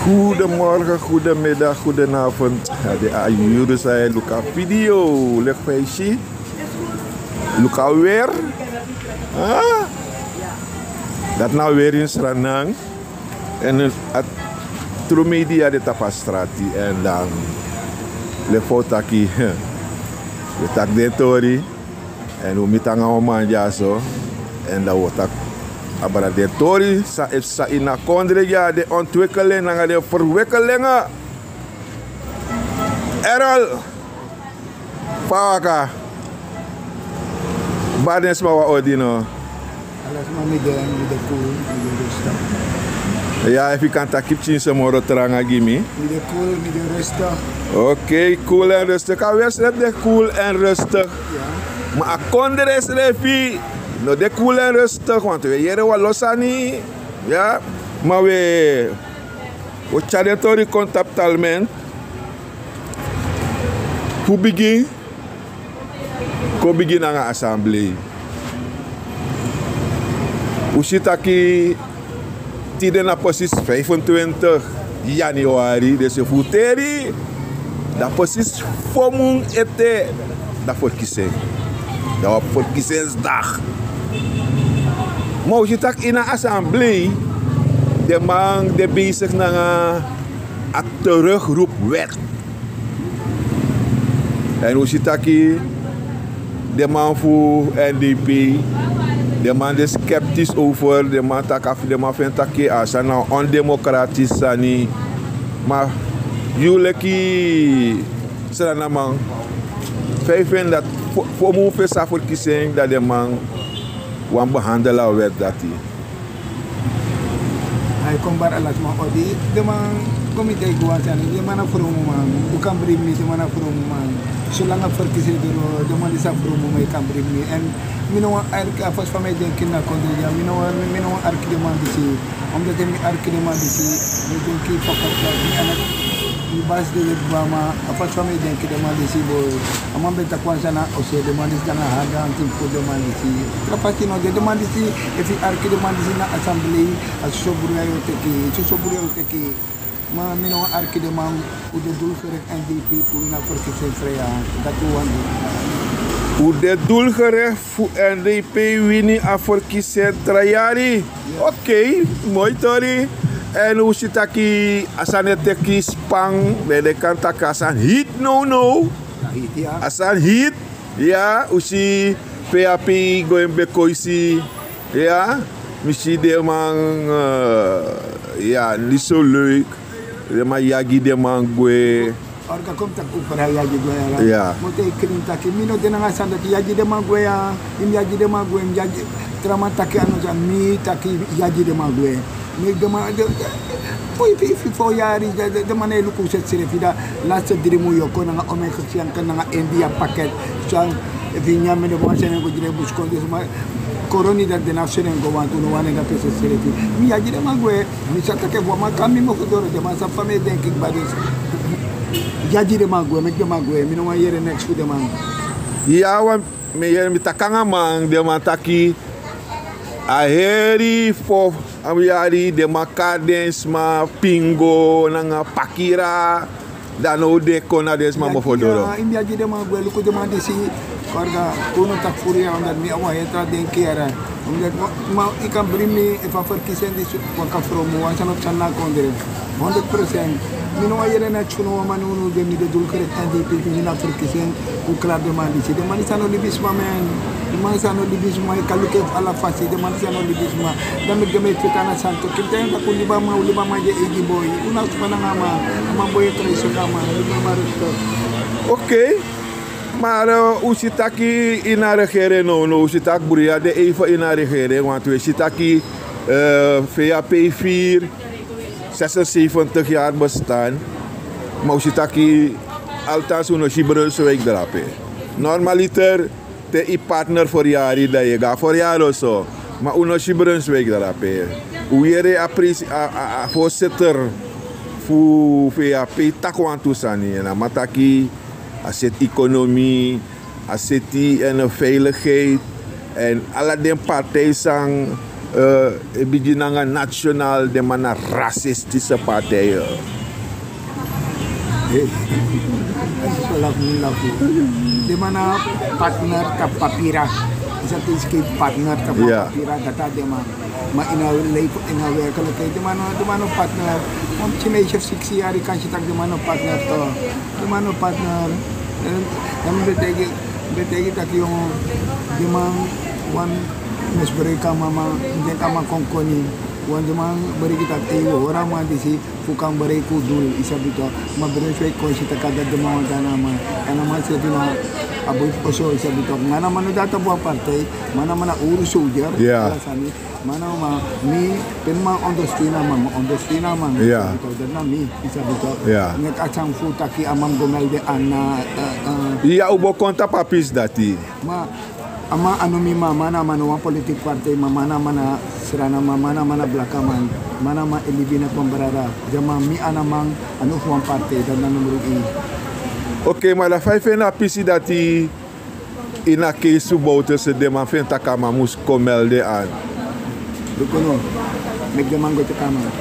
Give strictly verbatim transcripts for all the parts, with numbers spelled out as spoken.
Goedemorgen, goedemiddag, goedenavond. Ya, de ayudu sa e luka video, leki fa yu si. Luka weer. Ah. Dati na weer ini Sranan. En a tru media de tapu a strati. En dan leki fa un taki, un taki den tori. En un miti nanga wan man dyaso. En dan un o taki abra den tori san e psa ini a kondre dya, den ontwikkeling nanga den ferwikkelingi. Errol, fa waka? Bari den sma wan odi no? Ala sma, mi de, mi de cool, mi de rustig. Ya, efu yu kan taki pikinso moro tranga gi mi. Mi de cool, mi de rustig. Oké, cool en rustig. A weri srefi de cool en rustig. Ya. Ma a kondre srefi no de cool en rustig, want wi e yere wan lo sani. Ya, ma wi e, wi o tyari den tori kon tapu Talmen. Fu bigin, kon bigin nanga assemblee. Un si taki tide na precies vijfentwintig januari, dus efu un teri, dan precies fo mun ete, dan verkiezing. Dan wi abi verkiezingsdag. Ma un si taki ini a assemblee, den man de bezig nanga a terugroepwet. En un si taki den man fu N D P, den man de sceptisch over, den man taki, den man feni taki a sani na ondemocratisch sani. Ma yu leki Srananman, fa yu feni dati, fo, fo mun fesi a verkiezing, dan den man wani behandel a wet dati? Ai, kon bari ala sma odi. Den man, kon mi taigi wan sani, den man na fromuman. Un kan bribi mi, den man na fromuman. Solanga verkiezing doro, den man disi a fromuman, yu kan bribi mi. En mi no wani arki, a fosi fa mi e denki na kondre dya, mi no wani, mi no wani arki den man disi. Omdat mi arki den man disi, mi denki fa, fa, fa, mi ana, mi basi de leki bama, a fosi fa mi e denki den man disi, boi. A man ben taki wan sani na ose, den man disi nanga hada anti fu den man disi. Tra fasi no de, den man disi, efu yu arki den man disi na assemblee, a soso bruya yu o teki, soso bruya yu o teki. Ma mi no wani arki den man, un de doelgericht N D P, fu wini a verkiezing tra yari, dati un wani du. Un de doelgericht fu N D P wini a verkiezing tra yari. Oké, moi tori. En un si taki a sani e teki span, ma den kan taki a sani hiti nownow. A sani hiti, ya, un si P A P go ini bekoisi, ya, mi si den man, eh, ya, niet zo leuk, den man yagi den man gwe. Orga kon mi taki un fara yagi gwe ya. Ya. Mi o taigi un taki, mi no de nanga a sani dati, yagi den man gwe ya, yu mus yagi den man gwe, yu mus yagi, tra man taki a no sani, mi taki yagi den man gwe. Mi den man, de, de, fu, fu, fu, fu yari, de, de, den man no e luku seti srefi, da lasti dri mun yu o kon nanga omeni Sri Lanka nanga India pakket. So, efu yu nyan mi, den man seni en go gi den busikondre sma, koroni dati den no abi seni en go wantu, no wani en dape seti srefi. Mi yagi den man gwe, mi sa taki efu wan man kon na mi mofo doro, den man sabi fa mi e denki kaba, dus yagi den man gwe, meki den man gwe, mi no wani yere neks fu den man. Ya, wan, mi yere, mi taki nanga man, den man taki a heri fo, a yari den man kari den sma pingo nanga pakira, dan now den kon na den sma mofo doro. Yu mus yagi den man gwe, luku den man disi, kari, kon no taki furu ya, omdat mi abi wan heri tra denki yere. Omdat, ma, ma, yu kan bribi mi, efu a verkiezing disi waka fromu, wan sani o psa na a kondre. Honderd procent. Mi no wani yere neks fu no wan man, no, no, de mi de doelgericht N D P, mi na verkiezing, un klari den man disi. Den man disi a no libisma, man. Den man disi a no libisma, yu kan luku en fu ala fasi, den man disi a no libisma. Dan meki den man e feti na santo. Kinten taki un libi a man, un libi a man gi en eigi boi. Un no abi sma nanga a man, a man boi e trai saka a man, un libi a man respect. Oké. Maar, eh, un si taki ini a regering, no, no, un si taki bruya de even ini a regering, want un si taki, eh, V A P vier zesenzeventig jaar bestaan, maar un si taki althans un no si Brunswijk drape. Normaliter te yu partner feryari dan yu e go na feryari oso, maar un no si Brunswijk drape. Un yere a presi, a, a, a voorzitter fu V A P taki wantu sani, en a man taki a seti economie, a seti en veiligheid, en ala den partij san, Eh, e bigin nanga national, den man na rasistische partijen. Den man na partner tapu papira. Is dat is geen partner tapu papira, dat dat den man. Maar in a leven, in a werkelijkheid, den man no, den man no partner. Want je meisje siksi yari kan je tak den man no partner toch. Den man no partner. En dan betekent, betekent dat jongen, den man wan misbruik a mama, den kan man kon koni. Want den man bereikt dat ei, we horen man die zie, fu kan bereiken doel, isabi toch. Maar bereikt wij kon je tak dat den man wan dan a man. En a man zit in a, a boot oso, isabi toch. Maar na man no dat op een partij, maar na man na oren soldier, ala sani. Man na man, mi, pen man ondersteun a man, man ondersteun a man. Ja. Dat na mi, isabi toch. Ja. Net a tang fu taki a man go melde an, eh, eh. Ja, u bo kon tapu a pisi dati. Ma, a man a no mi mama na man no wan politiek partij, ma man na man na Sranan man, man na man na blakaman, man na man e libi na kon brada. Dya man mi a na man, a no fu wan partij, dat na nummer één. Oké, ma dan fa yu feni a pisi dati ini a keisi fu Bouterse, den man feni tak' a man mus kon melde an. Luku no, meki den man go teki a man.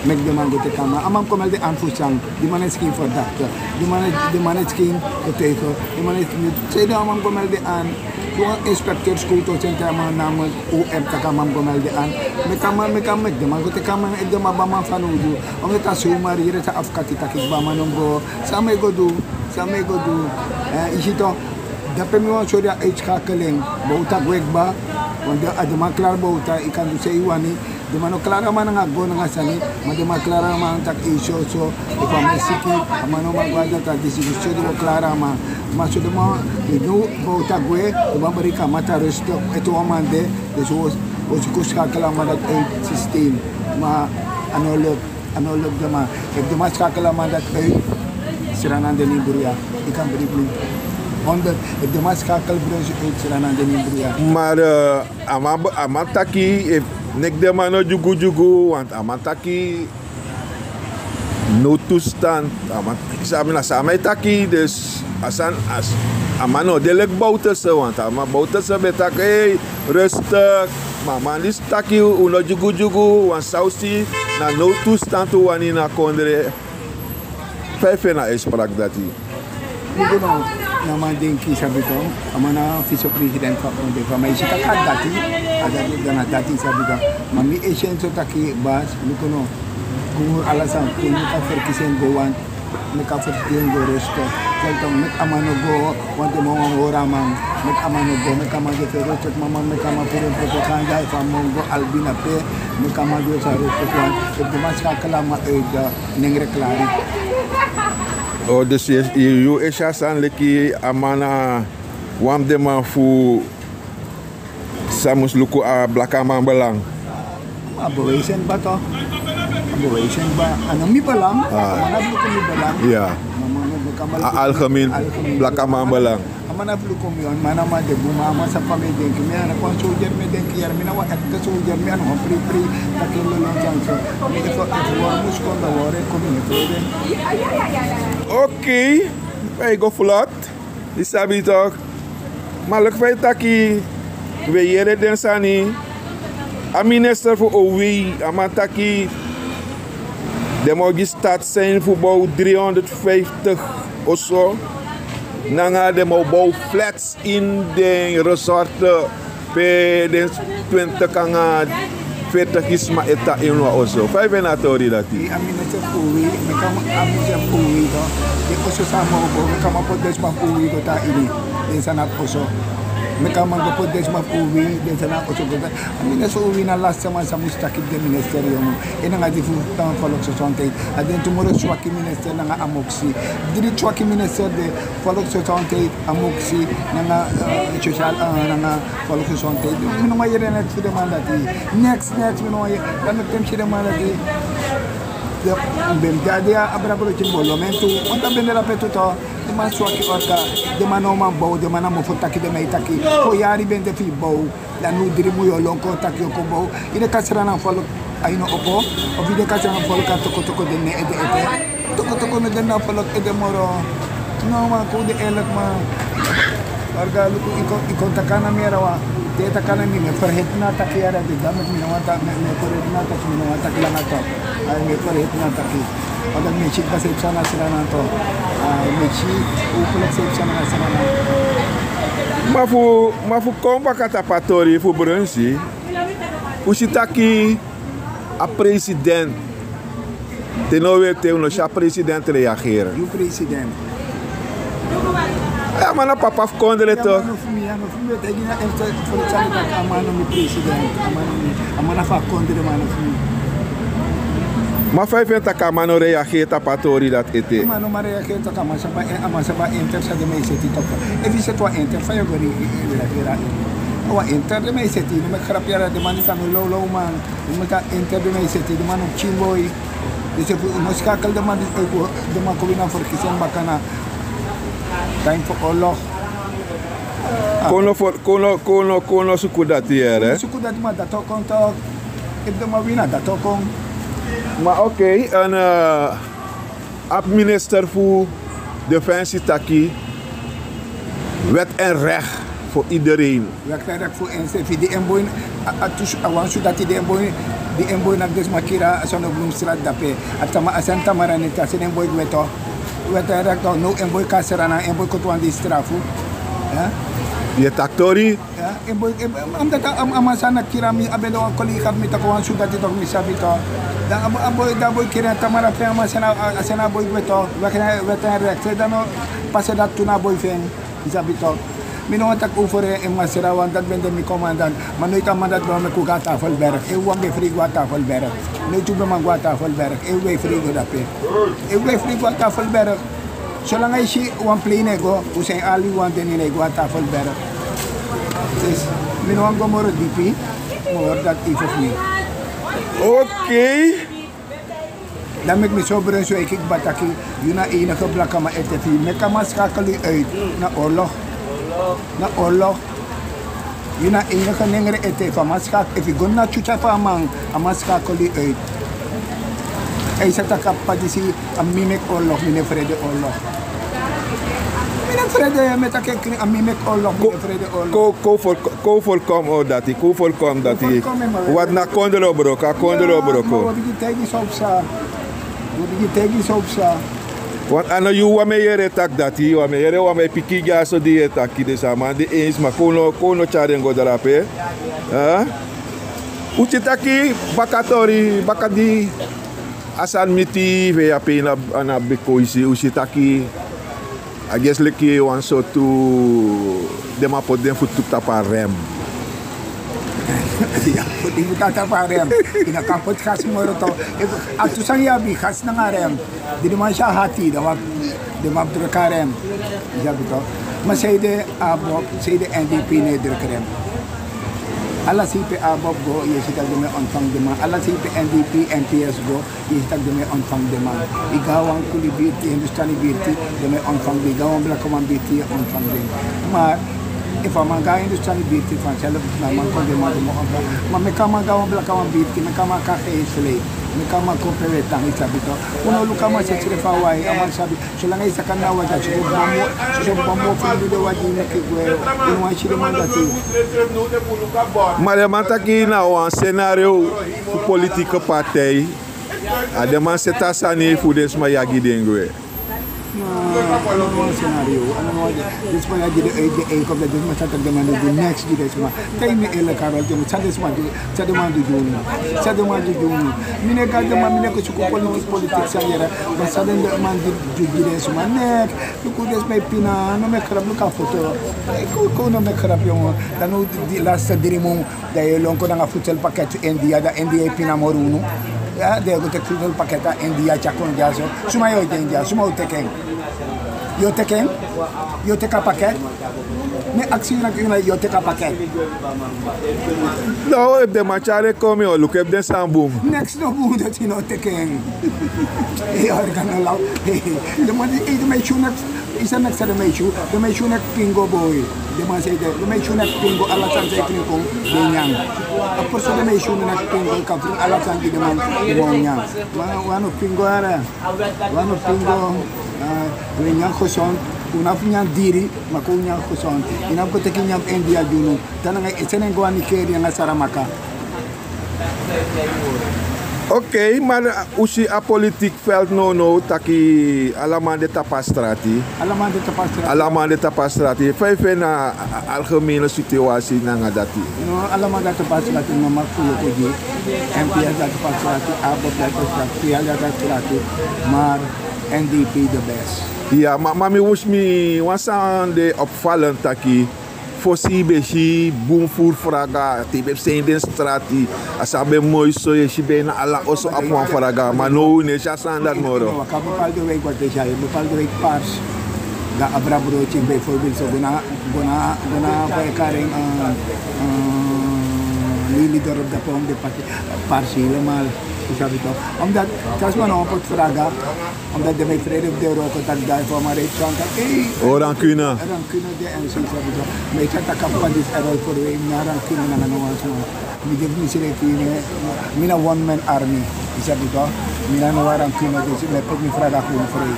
Meki den man go teki a man. A man kon melde an fu san. Di man e skin fu dakte. Di man e, di man e skin fu teikel. Di man e skin. Sei den a man kon melde an. Fu wan inspekteur skuul to seni te a man na man O M tak' a man kon melde an. Meki a man, meki a man, meki den man go teki a man, efu den man abi a man fanowdu. Omdati a sumari, yere san afkati taki kba man no go. San mi e go du, san mi e go du. Eh, yu si toch, dape mi wani sori a uitschakeling. Bouta gwe kba, want a den man klari Bouta, yu kan du san yu wani. Den man no klari a man nanga go nanga sani, ma den man klari a man taki yu so so, efu a man siki, a man no man go a data disi, so den man klari a man. Ma so den man, yu no Bouta gwe, den man bereik a man tan rust, ete wan man de, dus wi o, wi o suku schakel a man dati uit systeem. Ma a no lukt. A no lukt den man. Efu den man schakel a man dati uit, Sranan de ini bruya. Yu kan believe mi. Honderd. Efu den man schakel Brunsi uit, Sranan de ini bruya. Maar, eh, a man, a man taki, efu, neki den man no dyugudyugu, want a man taki noodtoestand. A man, sabi na san a man e taki, dus a san, a man no de leki Bouterse, want a man Bouterse ben taki, hey, rustig. Ma a man disi taki un no dyugudyugu, want san un si na noodtoestand un wani ini a kondre. Fa yu feni a uitspraak dati? Luku no, na man denki, sabi toch, a man na vicepresident fu a kondre, fa mi e si taki a dati, a dati, dan a dati, sabi toch. Ma mi e si en so taki, basi, luku no, kumur ala san, kumur kan ferkisi en go wan, meki a ferkisi en go rust. Tel toch, meki a man no go, want den man wani hori a man, meki a man no go, meki a man de ferkisi, meki a man, meki a man firi en propaganda, efu a man go Albina pe, meki a man du san rust wan. Efu den man schakel a man uit, dan nengre klari. Oh, dus yu, yu, yu e si a sani leki a man na wan fu den man fu san mus luku a blakaman belang. A bewijs en kba toch. A bewijs en kba. A no mi belang. A man abi luku mi belang. Ya. A algemeen blakaman belang. A man abi luku mi, a man na man de bun, ma a man sabi fa mi e denki. Mi a no kon soldier mi e denki, yere mi na wan echte soldier, mi a no wan pri pri, taki lolon san so. Mi efu, efu wari mus kon, dan wari e kon, mi no e frede. Oké, mi e go vlot. Yu sabi toch. Ma leki fa yu taki, wi e yere den sani. A minister fu O W, a man taki den mus gi start sign fu bow driehonderdvijftig oso. Nanga den mus bow flats ini den resort pe den twintig nanga veertig sma e tan ini wan oso. Fa yu feni a tori dati? A minister fu O W, meki a man, a minister fu O W, no? Den oso san a man o bow, meki a man poti den sma fu O W go tan ini den san na abi oso. Meki a man go poti den sma fu O W, den san na abi oso go tan. A minister fu O W na lasti man san mus taki gi den minister, yongu. En nanga di fu, eh, volksgezondheid. A den tu moro swaki minister nanga Amoksi. Dri swaki minister de, volksgezondheid, Amoksi, nanga, eh, sociaal, eh, nanga volksgezondheid. Mi no man yere neks fu den man dati. Neks, neks, mi no man yere. Dan mi kan si den man dati. Den ben dati a abra bro tin bolo men tu. Want a ben de la pe tu toch. Den man swaki orga. Den man no man bow. Den man na mofo taki, den man e taki. Fo yari ben de fu bow. Dan now dri mun yu o lon kon taki yu o kon bow. Yu de kan sran na folku a yu no opo. Of yu de kan sran na folku a toko toko de ne ede ete. Toko toko no de na folku ede moro. No man, kon de eerlijk man. Orga luku, yu kon, yu kon taki na mi yere wan. Te takana mi me ferheti na taki yara de dame mi no wanta me me ferheti na taki mi no wanta taki langa to. Ai me ferheti na taki. Oda mi si kasi psa na sira na to. Ai mi si u pulek se psa na sira na. Ma fu ma fu kon baka tapu a tori fu Brunsi. Un si taki a president. Te no wete un no si a president reageren. Yu president. Ya man na papa fu kondre to. Fu mi ya no fu mi wete gi na enter fu mi sani taki a man no mi president. A man no mi a man na fu a kondre man no fu mi. Ma fa yu feni taki a man no reageri tapu a tori dati ete? A man no man reageri taki a man saba a man saba enter san den man e seti toku. Efu yu seti wan enter fa yu o go reageri a wan enter den man e seti no meki grapu yara den man disi a no lowlow man. Yu meki a enter den man e seti den man no pikin boi. Disi efu un no skakel den man disi efu den man kon wini a ferkisi en baka na time fu orlog. Kon no for kon no kon no kon no suku dati yere. Suku dati ma dati o kon tok. Efu den man wini a dati o kon. Ma okei. A minister fu defensi taki wet en rek fu idereen. Wet en rek fu ensefi di en boi a wan su dati di en boi di en boi na den sma kiri a sono blum strati dape. A seni tamara neti a seni en boi gwe to. Wet en rek to now en boi kasra na en boi koti wan di strafu. Yu e taki tori. Omdat a man san na kiri a mi a ben de wan kolega fu mi toki wan sudati toki mi sabi to. Dan a boi kiri en tamara fu en a man seni a boi gwe to. Wet en rek se dan no pase dati tu na a boi fu en. Mi sabi to. Mi no wani taki over en masra wan dati ben de mi komandant. Ma noiti a man dati ben wani meki un go na tafelberg. Efu wan ben frei go na tafelberg. Noiti un ben man go na tafelberg efu un ben frei go dape. Efu un ben frei go na tafelberg. Solanga yu si wan plei na e go un seni ali wan deni na e go na tafelberg. Mi no wani go moro dipi. Mi o hori dati info fu mi. Okei. Dan meki mi so brensu e kiki bataki. Yu na enige blakaman ete fu yu meki a man skakel yu uit. Na orlog. Na orlog. Yu na enige nengre ete fu a man skakel efu yu go na tyutya fu a man. A man skakel yu uit. A yu sa taki a p'pa disi a mi meki orlog mi no e frede orlog. Mi no e frede mi e taki en krin a mi meki orlog mi no e frede orlog. Kon folkom o dati kon folkom dati. Wati na kondre o broko a kondre o broko. Wi bigin taigi san o psa. Wi bigin taigi san o psa. Want a no yu wan mi e yere taki dati wan mi e yere wan mi e piki gi a so di yu e taki den sama di ens ma kon no tyari en go drape. Un si taki baka tori baka di a sani miti yu fu e yape ini a na beko yu si un si taki a gesi leki wan sortu den man poti den futu tapu a rem. Poti futu tapu a rem. Yu no kan poti gasi moro to. A tu sani yu abi gasi nanga rem. Di den man si a hati dan wan den man druk a rem. Yu sabi to. Ma sei de a bob sei de n d p no e druk rem. Ala sei pe a bob go yu e si tak' den man e ontfangi den man ala sei pe n d p n p s go. Yu e si tak' den man e ontfangi den man. Yu go na wan kuli birti hindustani birti den man e ontfangi den yu go na wan blakaman birti yu e ontfangi den. Ma efu a man go na hindustani birti fanself na a man kon den man den man e ontfangi. Ma meki a man go na wan blakaman birti meki a man kon a gen yu slei. Meki a man kon pe un e tan yu sabi to. Un no luku a man sesre fu a wai a man sabi. Solanga yu saka na wagi a soso bambo soso bambo fu yu de wagi yu meki gwe. Yu no wani si den man dati. Ma den man taki na wan senario fu politike partij. A den man seti a sani fu den sma yagi den gwe. No a no wan senario a no wan. Den sma yagi den uit den enkel den sma sa taki den man no du neks gi den sma. Te yu mi elek a rol den sma san den sma du. San den man du gi unu. San den man du gi unu. Mi no e go a den man mi no e go suku politik politik sani yere. Ma san den man du gi den sma nek. Luku den sma e pina no meki grap luku a foto. Kon no meki grap yongo. Dan no di laste dri mun. Dan yu e lon kon nanga futsel paket fu india dan india e pina moro unu. Dan yu e go teki futsel paket na india tyari kon dyaso. Suma yu o denki dya suma o teki en? Yu o teki en? Yu o teki a paket? Mi e aksi yu na yu na yu o teki a paket. No efu den man tyari en kon mi o luku efu den sani bun. Neks no bun dati yu no o teki en. Yu o organ no law. Den man di yu meki yu neks. Yu sa neks san den man e tyun den man e tyun neki pingo boi. Den man san e de den man e tyun neki pingo ala sani san e krin kon. Den nyan. A porso den man e tyun neki pingo yu kan frin ala sani gi den man. Den man o nyan. Ma wan no pingo yara. Wan no pingo. Wi e nyan gesond. Un no abi fu nyan diri, ma kon un nyan gesond. Yu no abi go teki nyan fu India gi unu. Tan nanga yu e seni en go na Nigeria nanga Saramaka. Okei, ma un si a politiek veld nownow taki ala man de tapu a strati. Ala man de tapu a strati. Ala man de tapu a strati. Fa yu feni a algemene situasi nanga dati? No, ala man de tapu a strati, no, ma fu yu kon gi. M P S de tapu a strati, ABOP de tapu a strati, P L de tapu a strati, maar N D P de best. Ya, ma, ma mi wens mi wan sani de opvallend taki fosi yu ben si bun furu fraga, te yu ben psa ini den strati, a sani ben moi so, yu e si ben na ala oso abi wan fraga, ma now wi no e si a sani dati moro. Waka bepaalde wijk wat is, ja, bepaalde wijk paars. Dan abra broodje bijvoorbeeld, so go na, go na, go na, fa yu e kari en, eh, eh, Lelydorp, dapu wan de pati paars helemaal, yu sabi toch. Omdat, tra sma no wani poti fraga, omdat den ben e frede fu den wroko taki dan fu a man reiti san taki, ei. O rancune. Rancune de en so, yu sabi toch. Ma yu sa taki a p'pa disi error for wi, mi no abi rancune nanga no wan sma. Mi de fu misrefi, mi, mi na one man army, yu sabi toch. Mi no abi no wan rancune, dus mi e poti mi fraga kon frei.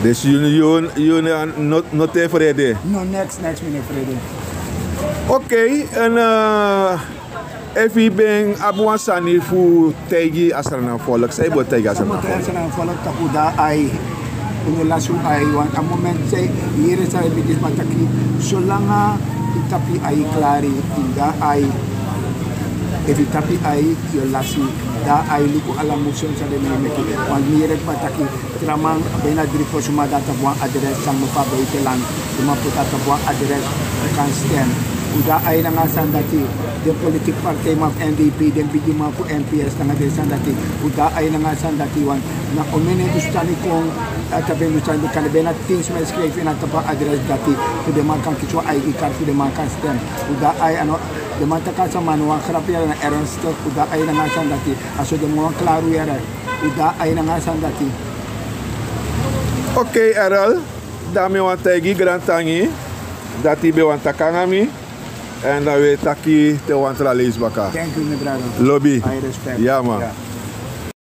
Dus yu, yu, yu no, no, no e frede? No, neks, neks mi no e frede. Okei, en, eh, efu yu ben abi wan sani fu taigi a Sranan volk, san yu bo taigi a Sranan volk? San mi o taigi a Sranan volk, taki un de na ai. Un no lasi un ai, want a moment san yu yere san den bigi sma taki, solanga yu tapu yu ai klari, yu de na ai. Efu yu tapu yu ai, yu o lasi. De na ai, luku ala motion san den e meki. Want mi yere kba taki tra man, ben na dri fo suma de na tapu wan adres, san mi fa buitenland. Suma poti a tapu wan adres, un kan stem. Un de na ai nanga a sani dati, den politiek partijman fu N D P, den bigiman fu M P S nanga den sani dati. Un de na ai nanga a sani dati, want na omeni Hindustani kon, a tapu Hindustani, kande ben na tin sma e skrifi na tapu a adres dati, fu den man kan kisi wan I D kaart, fu den man kan stem. Un de na ai, a no, den man taki a sani, ma a no wan grapu yere, na ernstig. Un de na ai nanga a sani dati, a so den man wani klari un yere. Un de na ai nanga a sani dati. Okei, Errol, dan mi wani taigi yu grantangi dati yu ben wani taki nanga mi. Èn dan wi e taki te wan tra leisi baka. Thank you, mi brother. Lobi. I respect. Ya, man. Ya.